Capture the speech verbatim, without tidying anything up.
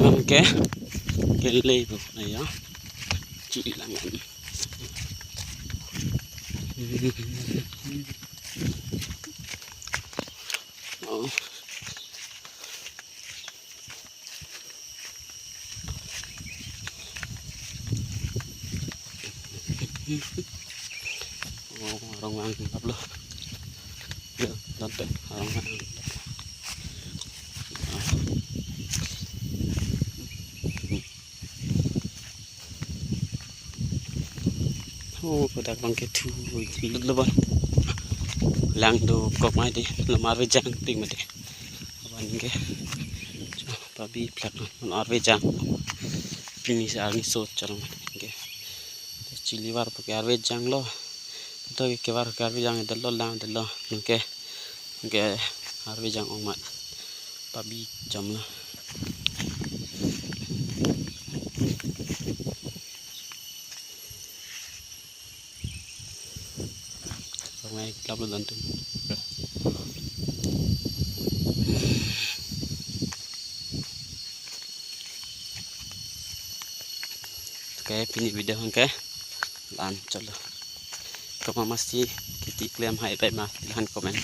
Bang ke, kele bu na ya. Chili lang. Oh. Oh, arong vang lap lo. Ya, dan pen arong vang. Oh, kodak bang kethu lut lo bon. Lang do kok mai de, lo arve jang ting mati. Aban ke. Pabi plak non arve jang. Pini se arni sot chalong ke. Chili var po ke arve jang lo. To ke var ke arve jang delo lang delo. Ke. Ke arve jang ong mat. Pabi jam lo. Ramai klap lo dan tum. Oke, pini video hangke la-an chot lo. Komat masi kiti klem hai pai ma, lahan comment.